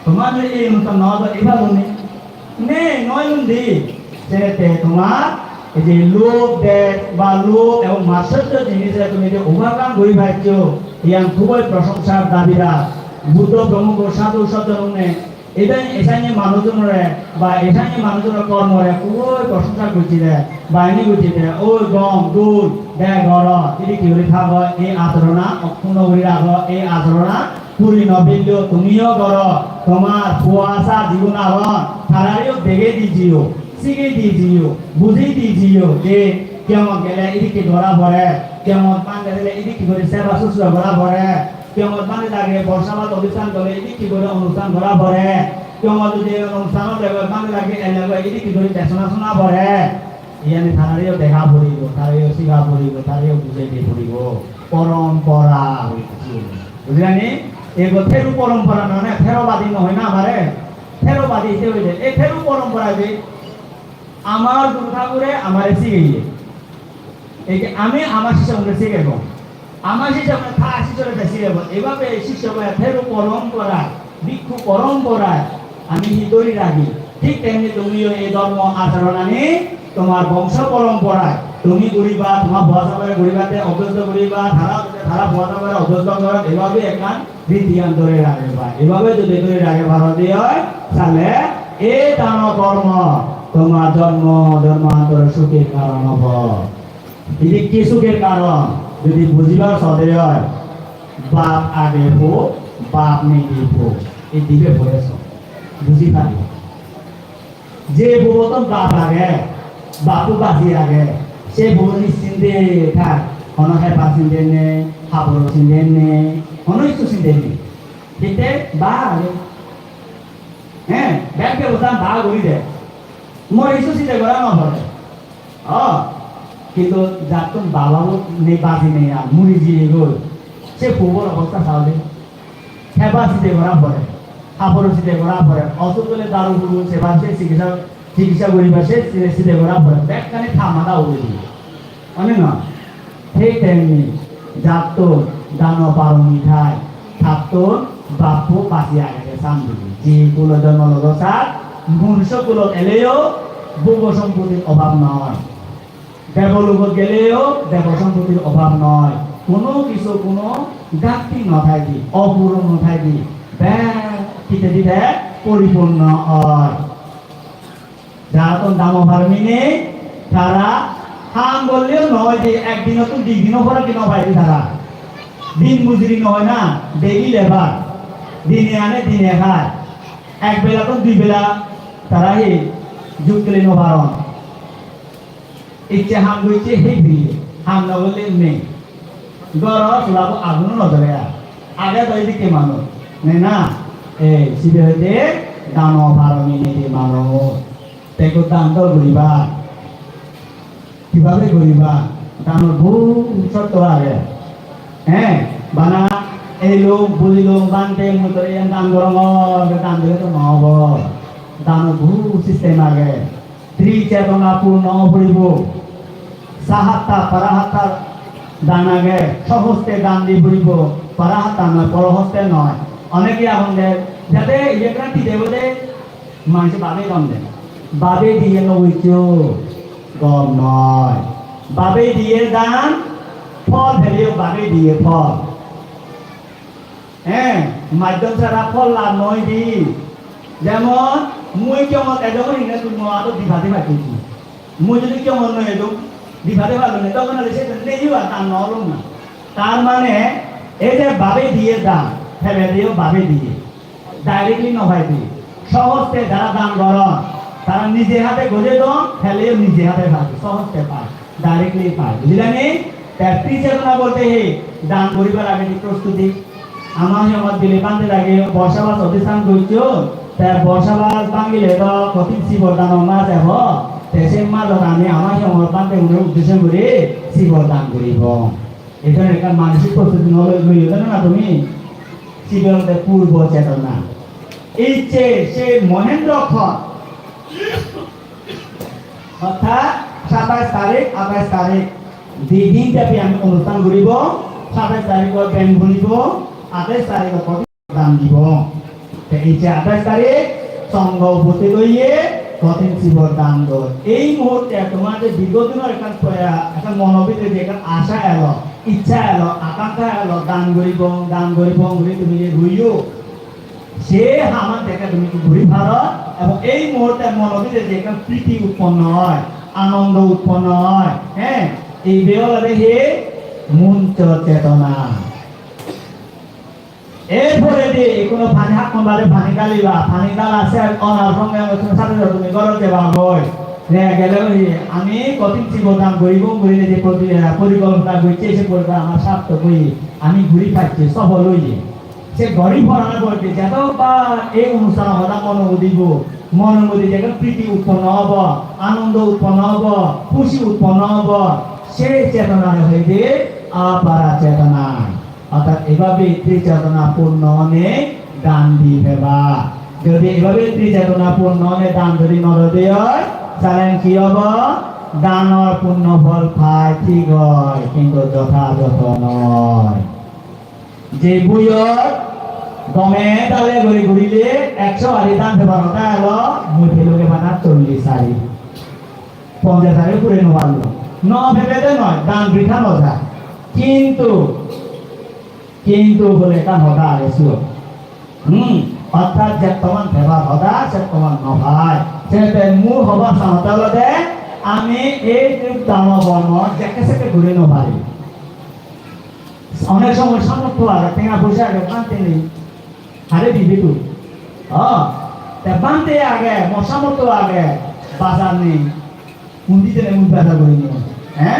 tomar je ei onusthan no do, eba bone. Ne, noi undi. Senotte tomar ei je lobh dej ba lobh ebong marsojjo jinise tumi je overcome guri paccho, iyan khuboi proshongsar dabidar. Buddho, Brahmo, sadhu, sojjon une Eden esanye manujonore ba esanye manujonor kormore khuboi prosongsa gocche de, ba eni gocche de, oi gom, dol, de goro, idi ki guri thago, ei asorona okkunno guri rago, ei asorona puri no pille tumiyo goro, tomar puo sa jigun agon, tarareyo degei di jiyo, sigei di jiyo, bujei di jiyo, je kiyongot gele idikke gora pore, kiyongot bhante gele idikke guri seba susrusa gora pore, kiyongot bhante lage, borsa bad onusthan gole idikke guri onusthan gora pore, kiyongot jodi onusthan lage, bhante lage, elego idikke guri desona suna pore. Iyani tarareyo dega poribo, tarareyo siga poribo, tarareyo bujei di poribo. Porompora hoiye. Bujilani? Ego theru porompora noney, therobadi no hoi na amare. Therobadi hite hoide. Ei theru porompora je amar Guru Thakure amare sigeiye. Ei je ami amar sissogunore sigebo. Amar sissogunore ta sissore ta sigebo. Ebabe sissogunore theru porompora, bhikkhu porompora ami hi dhori ragi. Thik temni tumiyo ei dhormo achoronani tomar bongso poromporai tumi guriba, tomar bongso pore guribatte obhyasto guriba, tara, tara bongso pore obhyasto goron, ebabe ekkan ritiyan dhori ragiba. Ebabe jodi dhori ragi paro de oi, sale ei dano kormo tomar jonmo jonmantor sukhir karon obo. Idikke sukhir karon jodi bujibar sode oi, bap age po, bap nigei po, ei dibe pore so. Buji pariba. Je puobottun bap age, bappo baji age, se puobo nischinte thai, hono hebar chinte nei, haboro chinte nei, hono hissu chinte nei. Hitte ba age. He, bek bebosta ba guri de. More hissu chinte gora no pore. O, hintu jattun baba bo nei, baji nei ar, muri jiyegoi. Se puobor obosta sao de. Heba side gora pore, habor side gora pore, osuk ole daru guru seba, se chikitsa, chikitsa guriba, se side, side gora pore. Bekkani thamada ugure diye. One no? Thik temni jattun dano paromi thai, tattun bappo baji agede san didi. Je kulo jonmo lodo sat, munusso kulot eleyo bhogo sompotir obhab noi. Debologot geleyo debo sompotir obhab noi. Hono kisu hono ghatti no thai di, opuron no thai di. Bek hittedi bek poripurno oi. Jara ton dano paromi nei, tara ham golleyo noi je ek dinottun di dino pore di no pai de tara. Din mujuri no oi na, daily labour. Dine ane, dine khai. Ek bela ton dui bela tara hi jug gele no paron. Icche ham gocche, he piriye, ham no golle nei. Goro sulabo aguno no jole ar. Age do idikke manuj, nei na? Ei, sibe hoide dano paromi nei de manuj. Te ekko dan dor guriba. Kibabe guriba? Danor bohut sotto age. He, bana elung, bujilung, bhante, mui tore iyan dan gorongor, dan dile to no obo. Danor bohut system age. Tri chetona purno puribo. Sahatta, parahatta dan age, sohoste dan di puribo, parahatta noi, porohoste noi. Oneke agonde, jate iye ekkan ti debo de, manche babe gom de. Babe diye no bujo, gom noi. Babe diye dan, phol peleyo babe diye phol. He, maddhom sara phol lab noi di. Jemon, mui kiyongot ejo guri hine tui mo adot di pade pade di. Mui jodi kiyongot no ejo, di pade pade ne, tokhon ole se nei ba, dan no olong na. Tar mane, ei je babe diye dan, phele diye babe diye. Directly no paide. Sohoste jara dan goron, tara nije hate gojje don, heleyo nije hate pai, sohoste pai, directly pai. Bujilani? Te trichetona bolte hi? Dan guribar age di prostuti. Ama hi amar dile bhante lage borsabas odistan gojjon, te borsabas bhangile to kothin sibor dan mas ebo, te se masot ami ama hi amar bhante gune uddesho guri sibor dan guribo. Ei dhoronor ekkan manosik prostuti no loi, loi odo na tumi? Sibe olode purbo chetona. Ei je se Mohendro Khan, orthat satais tarik, atais tarik, di din byapi ami onusthan guribo. Satais tarikot beng bunibo, atais tarikot dan dibo. Te ei je atais tarik songho uposthit oye kothin sibor dan don. Ei muhurte tomar je dirgho dinor ekkan, eh, ekkan mono bidire je ekkan asha elo, iccha elo, akankha elo, dan guribong, dan guribong guri tumi je ruiyo, se haman jekke tumi guri paro, ebong ei muhurte mono bidire je ekkan priti utponno oi, anondo utponno oi, he, ibe olode he muncho chetona. Er poredi ekkuno pani hakkon bade pani daliba, pani dala ses onar songe songe sade sade tumi ghorot jebagoi. Je gele goi, ami kothin sibor dan guribong gurine je pori-, eh, porikolpona gocchi, se porikolpona amar sarthok oye, ami guri pacchi, sofol oye. Se guri porana poredi jotokbar ei onusthanor hoda mone udibo, monor moddhe je priti utponno obo, anondo utponno obo, khushi utponno obo, se chetonare hoide apara chetona. Orthat eibhabe trichetona purno onei dan di peba. Jodi eibhabe trichetona purno onei dan jodi no dede oi, salen hi obo? Danor punno phol pai thik oi, kintu jothajotho noi. Je bhuiyot gome dale guri gurile ekso ari dan pebar hoda elo, mui peloge bana chollish ari. Ponjash ari pure no parlo. No pebede noi, dan britha no jai. Kintu, kintu bole ekkan hoda age siyot. Hmm, orthat jettoman pebar hoda, settoman no pai. Sette mui hobar san hoda olode, ami ei je dano bormo jekke sekke guri no pari. Onek somoy samortho age, tenga poisa age, bhante nei. Hare dibe tui? O, te bhante age, mor samortho age, bazar nei. Hundi jeinei mui bazar gorim? He?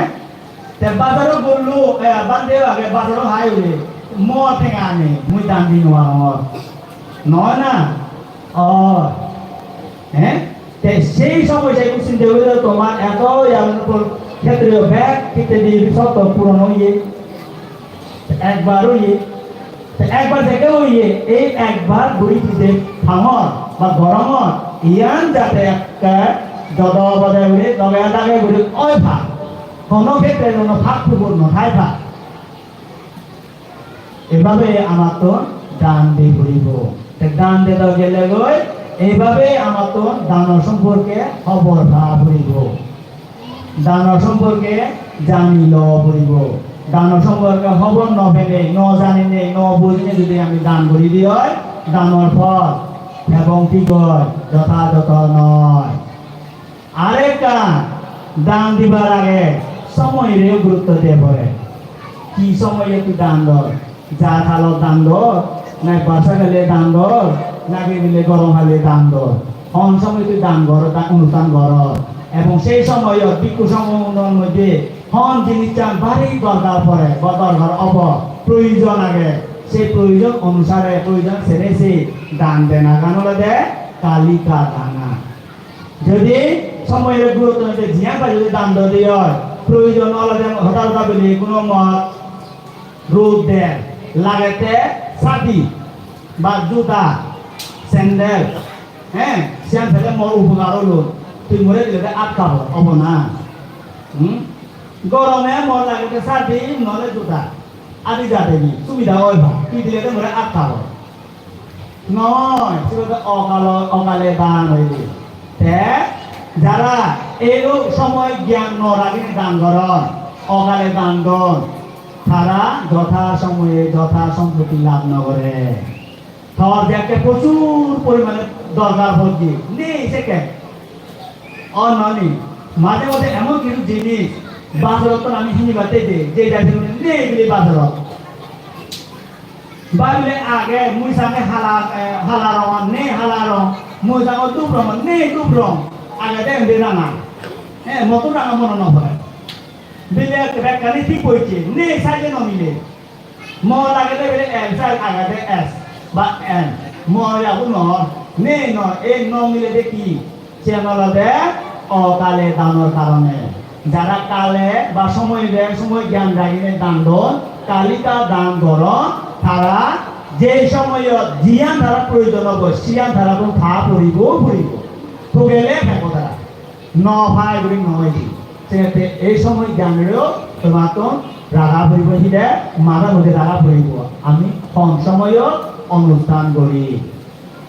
Te bazaro gollo, eh, bhante age, bazaro hai hure. Mor tenga nei, mui dan di nw parongor. Noi na? O. He? Te sei somoy se sinte gorile tomar eto iyan khetre bek hitte di sotto puron oye. Te ekbar oye. Te ekbar jekke oye, ei ekbar guri dide pangor ba gorongor, iyan jate ekke jodo bode guri, doge dage guri oi pa. Hono khetre hono phak phubur no thai pa. Eibhabe amattun dan di puribo. Te dan dede gele goi, eibhabe amattun danor somporke hobor pa puribo. Danor somporke jani lo puribo. Danor somporke hobor no pele, no janine, no bujine jodi ami dan guri di oi, danor phol ebong thik oi, jothajotho noi. Arekkan, dan dibar age somoyore gurutto diye pore. Hi somoye tui dan dor? Jar halot dan dor, na borsa gele dan dor, naki bile gorom hale dan dor? Hon somoy tui dan gor, dan onusthan gor? Ebong sei somoyot bhikkhu songho unor moddhe hon jinissan bari dorkar pore ba dorkar obo, proyojon age, sei proyojon onusare, proyojon sene se dan denagan olode kalika dana. Jodi somoyore gurutto no di, jiyan pai jodi dan do di oi, proyojon olode hoda hoda bili hono mot, rod der, lagette sadi ba juta, sandal, he, siyan pele mor upokar olo, tui more dilede at pabor, obo na? Hmm? Gorome mor lagette sadi, nole juta, adi jadegi, subida oi ba, tui dilede more at pabor. Noi, sibe to okalo-, okale dan oye. Te jara ei somoy gyan no ragine dan goron, okale dan don, tara jotha somoye jotha sompotti lab no gore. Tor jekke prochur porimane dorkar pojje, nei sekke. Onno nei, maje moddhe emon kichu jinis bazarottun ami hinibatte jei, jei jai nei bile bazarot. Babile age mui sange hala, eh, hala rong, nei hala rong, mui sange dhup rong, nei dhup rong, agede indi ranga. Eh, mottun ranga mone no pore. Bile bekkani thik hoiche, nei size no mile. Mo lagede bile L size, agede S ba M. Mo yabu no, nei no, ei no milede hi? Siyan olode okale danor karone. Jara kale ba somoy be, somoy gyan raginei dan don, kalika dan goron, tara je somoyot jiyan tara proyojon obo, siyan tarattun pa puribo, puribo. Togele thebo tara. No pai guri no oide. Sette ei somoy gyanreo tomattun raga puribo, hide madha moddhe raga puribo. Ami hom somoyot onusthan guri.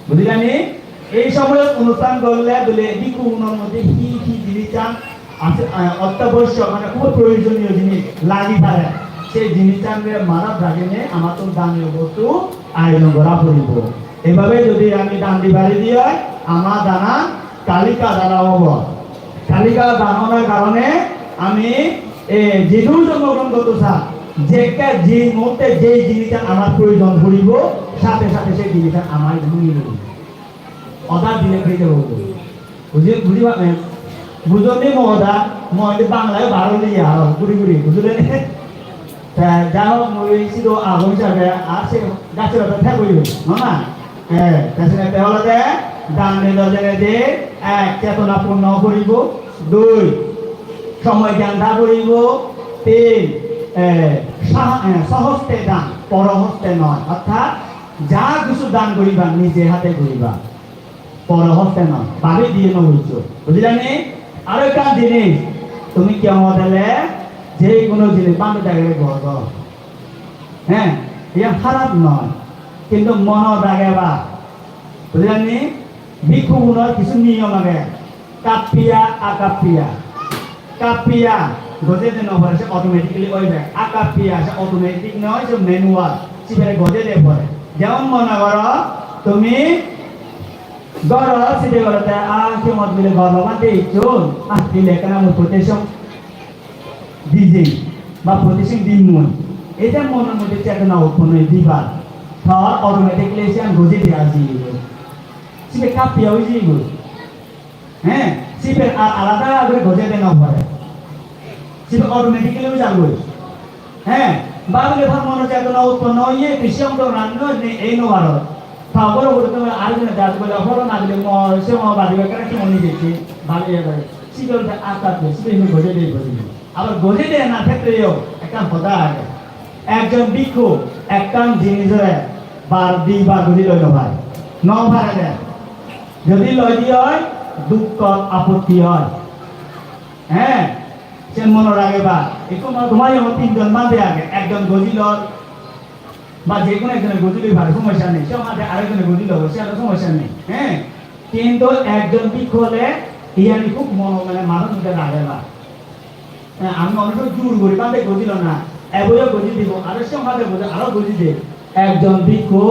Bujilani? Ei somoyot onusthan gorle bile bhikkhugunor moddhe hi hi jinissan ase, eh, otyaboshyok, mane hub proyojoniyo jinis lagi pare, sei jinissan re madhat raginei amattun daniyo bostu ayojon gora puribo. Eibhabe jodi ami dan di pari di oi, ama danan kalika dana obo. Kalika dan onar karone ami, e, jidu jonmogrohon goto sa, jekke je muhurte je jinissan amar proyojon puribo, sathe sathe sei jinissan amar mili puribo. Order dile pei jabo. Buji, buji pa-, eh, bujonni mo hoda, mo indi Banglayo bar oli aro, guri guri, bujile ne? Te ja hok, mui sidu agon hisabe, ar se gacchore to thebo yo, no na? Eh, te sene te olode, dan dilo jene je, ek, chetona purno puribo, dui, somoy gyan tha puribo, tin, eh, sa-, eh, sohoste dan, poro hoste noi, orthat ja kichu dan guriba, nije hate guriba. Poro hoste noi, bhabi diye no bujjo. Bujilani? Aro ekkan jinis, tumi kiyongot ele je hono jinis bhante dagile gojo. He, iyan harap noi, kintu monot rageba. Bujilani? Bhikkhugunor kichu niyom age. Kappiya, akappiya. Kappiya gojede no pore, se automatically oibe. Akappiya se automatic noi, se manual. Sibere gojede pore. Jemon mone goro, tumi goro, side goro te, ah, kemot bile goro bhante icchon, ah, bile ekkana mui protection dijei, ba protection dim mui. Eta monor moddhe chetona utponno oi dibar. Tor automatically siyan gojede aji. Sibe kappiya oi jibo. He, sibe ar alada guri gojede no pore. Sibe automatically oi jagoi. He, babile tor mono chetona utponno oye, tui siyong to ranno ne ei no paro. Ta boro boro to ar jone jat bole horo na bile mo se mo badi ba kare se mo ni jeche, bali ya bale. Sibe olode atta to, sibe ni gojede gojede. Abar gojede na khetreo ekkan hoda age. Ekjon bhikkhu ekkan jinisore bar di bar guri loi no pare. No pare de. Jodi loi di oi, dukkot apotti oi. He, sen monot rageba. Ekku ma-, tomar iyot tinjon bhante age, ekjon gojilor, ba je hono ekjone gojiloi pare, somosya nei. Se bhante arekjone gojiloi, se aro somosya nei. He? Kintu ekjon bhikkhu ole iyani hub mono mane madhor moddhe rageba. He, ami onek somoi jur guri bhante gojilo na, eboyo goji dibo, aro se bhante goji, aro goji de. Ekjon bhikkhu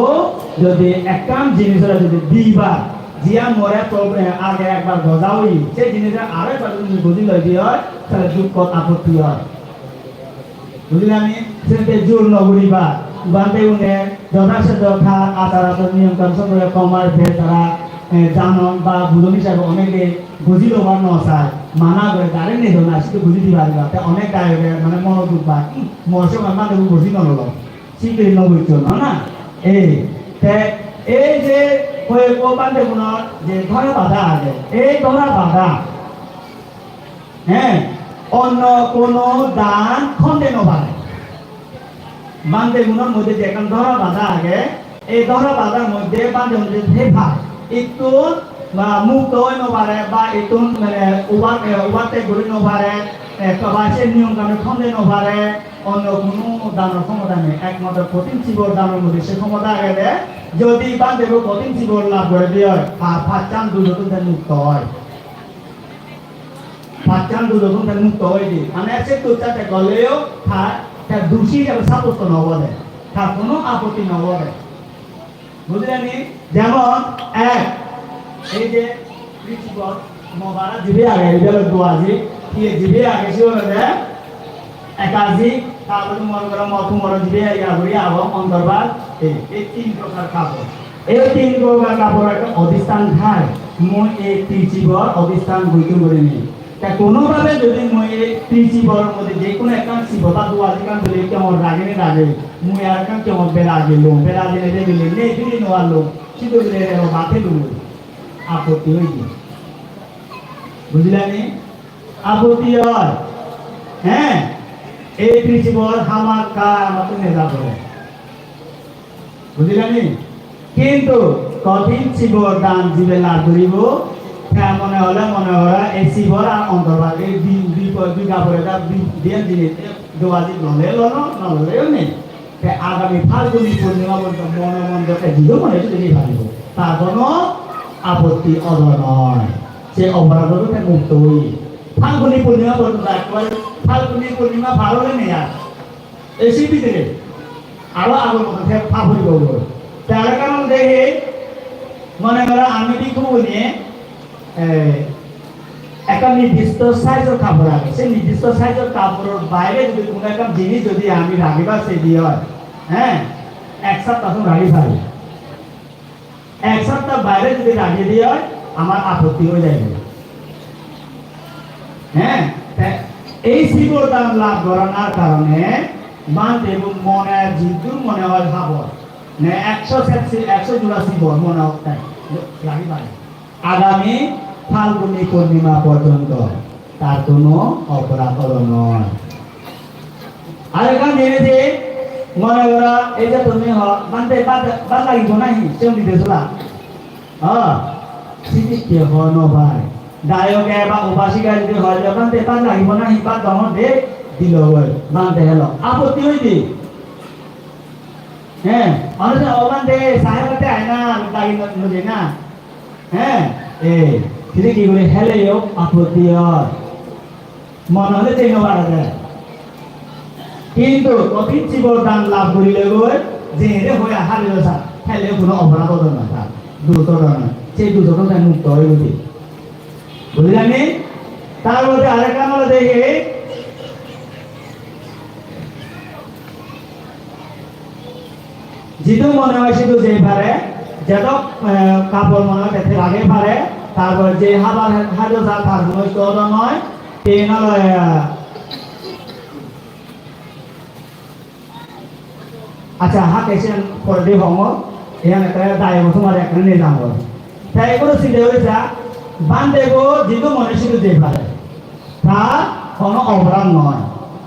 jodi ekkan jinisore jodi dibar, jiyan more prob-, eh, age ekbar goja oye, se jinisore aro ekbar jodi goji loi di oi, tale dukkot apotti oi. Bujilani? Sente jur no guriba. Bhante une jothasadhyo tar achar achon niyom kanuno sombhobe komar be tara, eh, janon ba bujon hisabe onege goji lobar no sai. Mana gore, dare nejo na, sidu goji dibar ba. Te onek dayoge mane mono duk pai. Hmm, mor se bhante goji no lolo. Sikiri no bujjon, no na? Ei, te ei je hoyekko bhantegunor je dhora bada age, ei dhora bada, he, onno hono dan khonde no pare. Bhantegunor moddhe je ekkan dhora bada age, ei dhora badar moddhe bhantegunor je thepa, ittun ba mukto oi no pare, ba ittun mane over-, eh, overtake guri no pare, eh, ba se niyom kanun khonde no pare, onno hono danor khomota nei, ekmatro kothin sibor danor moddhe se khomota agede, jodi bhantebo kothin sibor lab gorede oi, ar pachan dujottun te mukto oi. Pachan dujottun te mukto oi de. Mane se dusha te goleyo ta, ta dushi hisabe sabbosto no obo de. Tar hono apotti no obo de. Bujilani? Jemon ek, ei je principle, mo bara jibe age, ibe olo duaji, iye jibe age, sibe olode Ekajik, tarpore mone goro mo-, tumor jibe iya guri agon, ontorbhag, ei, ei tin prokar kapor. Ei tin prokar kapor ekkan odistan thai, mui ei tri sibor odistan goitum gurinei. Te kono bhabe jodi mui ei tri sibor moddhe je kono ekkan sibor ba duo ekkan bele kemot ragei ne ragei, mui ar ekkan kemot bera gelung, bera gele de bele nei duri no parlung, sidu bele relo bate duri. Apotti oi de. Bujilani? Apotti oi. He? Ei tri sibor hamakkai amattun neja pore. Bujilani? Kintu kothin sibor dan jibe lab guribo, te mone hole mone hole ei sibor ar ontorbhag ei di, di, di kapore da di, diyan jinis, e, jogajog lole lolo, no loleyo nei. Te agami Phalguni Purnima porjonto mone mone te jidu mone sidu jei paribo. Tar kono apotti odo noi. Se oporadhottun te mukto oi. Phalguni Purnima porjonto ekkore Phalguni Purnima par ole nei ar. Ei se bidire aro agor moto te pap puribo goi. Te arekkan olode ei, mone goro ami bhikkhugune, eh, ekkan nirdisto size-or kapor age. Se nirdisto size-or kaporor baire jodi kono ekkan jinis jodi ami ragibar sedi oi, he, ek sapta song ragi pari. Ek sapta baire jodi ragei di oi, amar apotti oi jaibo. He, te ei sibor dan lab goranar karone bhante bo mone jiddur mone oi habor, ne ekso sepsi, ekso jora sibor mone hotte ragi pare. Agami Phalguni Purnima porjonto tar kono oporadh odo noi. Arekkan jinis, mone goro ei je tumi ho, "Bhante, bhat, bhat lagibo nahi?" Sigun dide sola. Ho, sidikke ho no pai. Dayoge ba upasika jodi hoi je, "Bhante, bhat lagibo nahi?" Bhat dongor de, dilo goi. Bhante helo. Apotti oi de. He, onek somoy, "O bhante, sahe bhante ai na, dagi no, no de na." He, e, sini ki guri heleyo apotti oi. Mone hole jei no pare de. Kintu kothin sibor dan lab gurile goi, jere hoya harilo sa, heleyo kono oporadh odo noi tar, dos odo noi. Sei dos odo tai mukto oi goi de. Bujilani? Tar poredi arekkan olode ei, jidu mone oi sidu jei pare, jedok, eh, kapor mone oi tete ragei pare, tar pore je habar ha-, hajo ja tar hono isto odo noi, tin olode, eh, Accha, hakke siyen poredi hongor, iyan ekka dayogo tomare ekkene nejangor. Te igun sinde guri sa, bhante bo jidu mone sidu jei pare. Tar hono oporadh noi.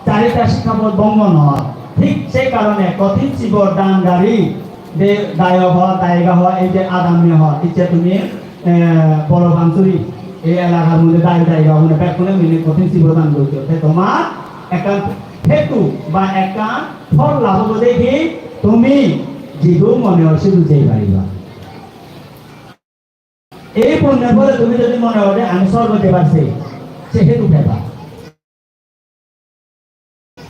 Charita sikkhabod bhongo noi. Thik sei karone kothin sibor dan guri je dayok ho, dayika ho, ei je adamme ho, icche tumi eh, Bolo Pansuri, ei elakar moddhe dayok dayika gune bekkune mili kothin sibor dan gojjo. Te tomar ekkan hetu ba ekkan phol labh obo de hi, tumi jidu mone oi sidu jei pariba. Ei punyor phole tumi jodi mone oi de ami sorgo jebar sei, se hetu peba.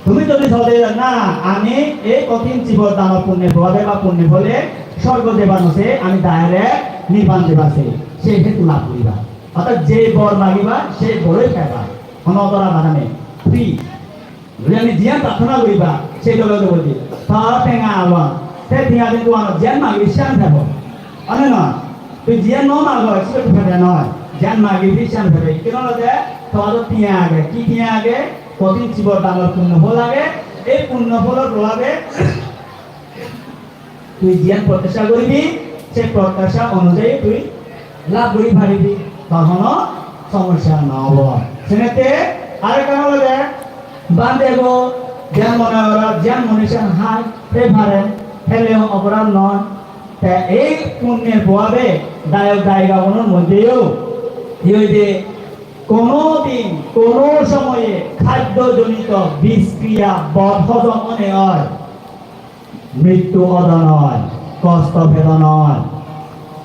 Tumi jodi sode na, ami ei kothin sibor danor punyor probabe ba punyor phole sorgo jeba no sei, ami direct nirban jeba sei, se hetu labh guriba. Orthat je bor magiba, se boroi peba. Hono dora bada nei. Free. Jodi ami jiyan prarthona guriba, se dole dole di. Ta tenga awa, te tenga din tuano jiyan magi siyan pebo. Ane na, tui jiyan no mago, sibe tu pebe noi. Jiyan magi siyan pebe. Keno olode, to ado tenga age, ki tenga age? Kothin sibor danor punyo phol age, ei punyo pholor probabe tui jiyan protyasha guribi, se protyasha onujayi tui labh guri paribi, tor hono somosya no obo. Senette arekkan olode, bhante bo jiyan mone oi, jiyan mone siyan hai, hei pare, heleyo oporadh noi. Te ei punyor probabe dayok dayika gunor moddheyo hi oide, Kono din, kono somoye khaddo jonito biskriya bod hojom one oi, mrittu odo noi, kosto pedo noi.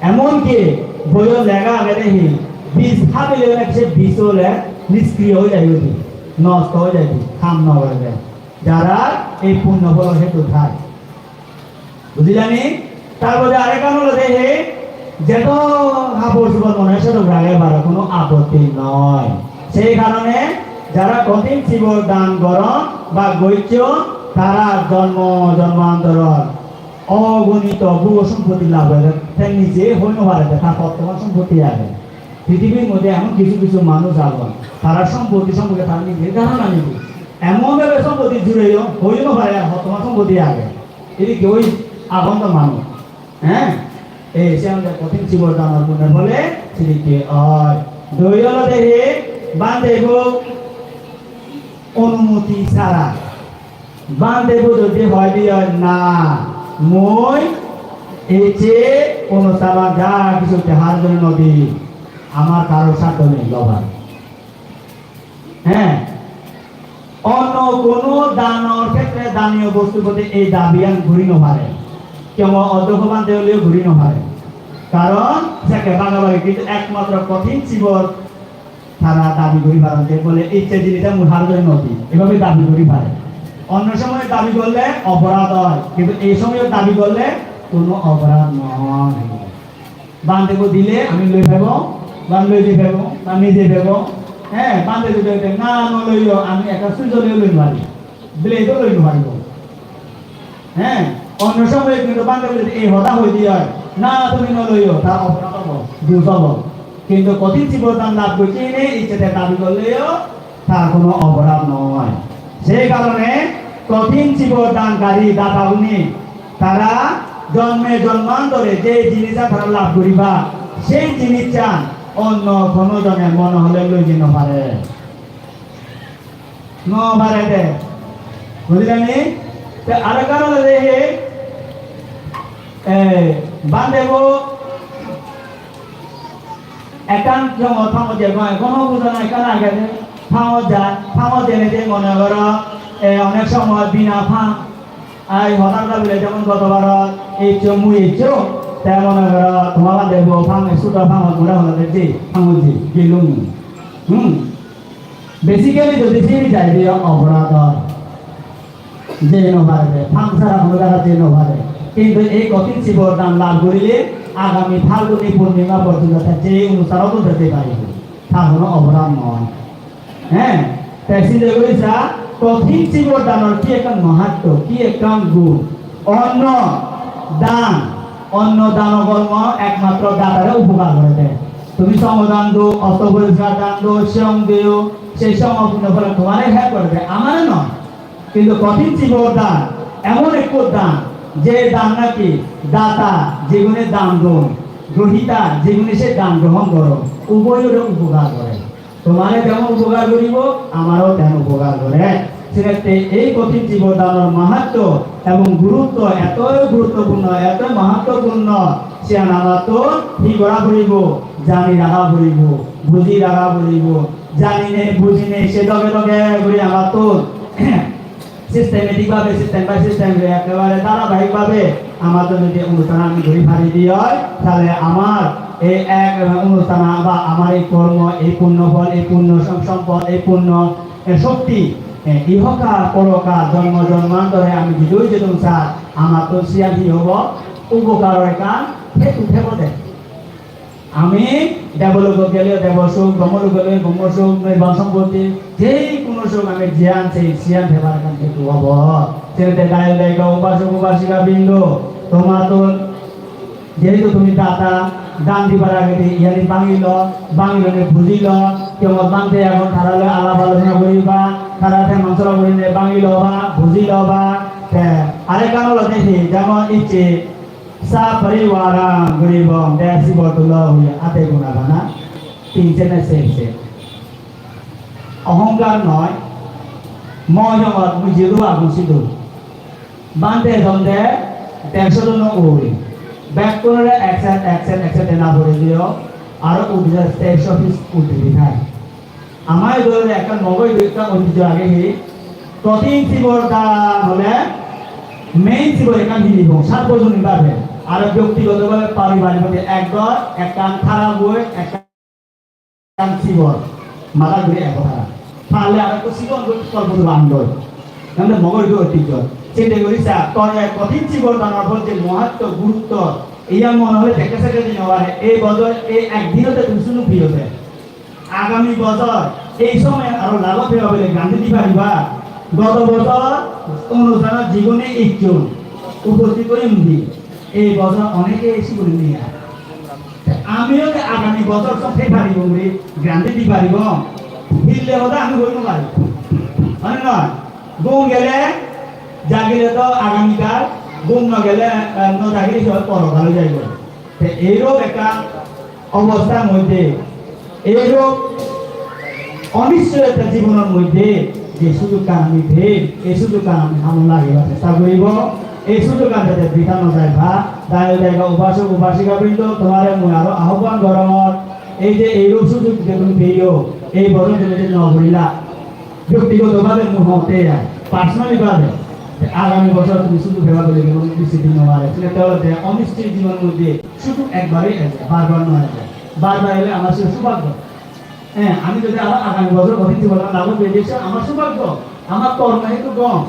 Emonki boiyot lega agede hi, bis habile nahi se bis ole niskriyo oi jai udi, nosto oi jai udi, ham no gore de. Jara ei punyo pholor hetu thai. Bujilani? Tar pore arekkan olode he, jeto habor subor mone oi sedok rage paro, kono apotti noi. Sei karone Jara kothin sibor dan goron ba gocchon, tara jonmo jonmantoror ogonito bhogo sompotti labh oi de, te nije hoi no pare de, tar hottoman sompotti age. Prithibir moddhe emon kichu kichu manuj agon, tara sompotti somporke tara nije dharona nei. Emon bhabe sompotti jureyon, hoi no pare ar hottoman sompotti age. Edokke oi agon do manuj. He? Ei se amar kothin sibor danor punyor phole sedokke oi. Dui olode he, bhante bo onumoti sara. Bhante bo jodi hoi de oi, "Na, mui ecche onusthanot ja kichu te har jone no di, amar karor sadhyo nei lobar." He? Onno hono danor khetre daniyo bostur proti ei dabiyan guri no pare. Kemon odhokko bhante oleyo guri no pare. Karon sekke bhagabhagi, kintu ekmatro kothin sibor tara dabi guri paron, je bole ecche jinich mui har jone no di, ebhabe dabi guri pare. Onno somoy dabi gorle oporad oi, kintu ei somoy dabi gorle hono oporad noi. Bhante bo dile ami loi pebo, ba loi di pebo, ba nije pebo. He, bhante jodi hoide, "Na, no loiyo, ami ekka switch oleyo loi no pari, blade o loi no paribo." He, onno somoy kintu bhante bo jodi ei hoda hoi de oi, "Na, tumi no loiyo," tar oporad obo, duj obo. Kintu kothin sibor dan labh gocche hine ecche te dabi gorleyo tar hono oporad noi. Sei karone kothin sibor dankari datagune tara jonme jonmantore je jinis tara labh guriba, sei jinissan onno hono jone mone hole loi jei no pare. No pare de. Bujilani? Te arekkan olode he, eh, bhante bo ekkan jongot phangot jai, ekkan hono bujana ekkan age de, phangot jai, phangot jeinei je mone goro, eh, onek somoy bina phang, ai hoda hoda bile jemon goto baro eccho mui eccho, te mone goro toma bhante bo phang, sudo phangot mone hole de je, phangot je, gelung. Hmm. Basically, jodi sini jai de oporad oi, jei no pare de, phang sara hono jagat jei no pare. Kintu ei kothin sibor dan labh gorile agami Phalguni purnima porjonto te je onusthanot jei paribo, tar hono oporad noi. He? Te sinte guri sa, kothin sibor danor ki ekkan mahatto, ki ekkan gun. Onno dan, onno dan kormo ekmatro datare upokar gore de. Tumi songho dan do, osto poriskar dan do, siyong diyo, sei songho punyo phole tomare help gore de, amare noi. Kintu kothin sibor dan emon ekko dan, je dan naki data jigune dan don, grohita jigune se dan grohon goron, uboyore upokar gore. Tomare jemon upokar guribo, amareo temon upokar gore. Senotte ei kothin sibor danor mahatto ebong gurutto etoi guruttopurno, etoi mahattopurno, siyan amattun hi gora puribo, jani raga puribo, buji raga puribo, janinei, bujinei, se doge doge guri amattun systematic bhabe, system by system re ekkebare dharabahik bhabe amar jodi ei onusthan ami guri pari de oi, tale amar ei ek onusthan ba amar ei kormo, ei punyo phol, ei punyo som-, sompod, ei punyo, eh, shokti, eh, ihokal porokal jonmo jonmantore ami jidui jedung sar, amattun siyan hi obo, upokar oi ekkan hetu thebo de. Ami debologot geleyo debo suk, brahmologot geleyo brahmo suk, nirban sompotti, je hono suk ami jiyan sei siyan pebar ekkan hetu obo. Senotte dayok dayika, upasok upasika brindo, tomattun jehetu tumi data, dan dibar agedi iyani bangilo, bangilone bujilo, kemot bhante agon tara loi alap alochona guriba, tara te mansora gurinei bangilo ba, bujilo ba, te arekkan olode hi, jemon icche Saparivaram guribong, te sibor tulo hoye ate guna bana, tin sene ser ser. Ohongkar noi, mui jongot mui jidu agon sidu. Bhante jonde dersho jono ui. Bekkunore ek set, ek set, ek set dena pore diyo, aro udire dersho piece udire thai. Ama idu ole ekkan mogo idu ekkan oitijjo age hi. Kothin sibor dan ole main sibor ekkan hinibong, sat bojoni babe. Aro byaktigoto babe paribarik babe ek ghor, ekkan thara boi, ekkan sibor. Mada guri ek thara. Parle aro ekko sigon guri kolpo do bandoi. Nande mogo idu oitijjo. Sinte guri sa, tore kothin sibor danor phol je mohatto, gurutto, iya mone hole dekke sekke din no pare. Ei bojor, ei ek dinotte tumi sunu piyote. Agami bojor Ei somoy aro labo peba bole guarantee di pariba? Goto bojor onusthanot jigune ejjon uposthit oyon de, ei bojor onege sigune nei ar. Te amiyo je agami bojor song pei paribo bole guarantee di paribo? Hille hoda ami hoi no pari. Mane noi, ghum gele jagile to agamikal, ghum no gele, eh, no jagile se porokal oi jaibo. Te eirok ekkan obosthar moddhe, eirok onischoyota jibonor moddhe je sujukkan ami pei, ei sujukkan ami hamot lagebar chesta guribo. Ei sujukkan jate britha no jai, ba dayok dayika, upasok upasika brindo, tomare mui aro ahobban gorongor, ei je eirok sujuk je tumi peyo, ei bojor tumi je no gurila, byaktigoto bhabe mui hotte ai, personally bhabe, te agami bojor tumi sujuk peba bole hono guarantee no pare. Senotte olode onischit jibonor moddhe sujug ekbare eje, bar bar no eje. Bar bar ele amar se subhaggo. Eh, ami jodi aro agami bojor kothin jibon lab gori, se amar subhaggo, amar kormo hetu gom,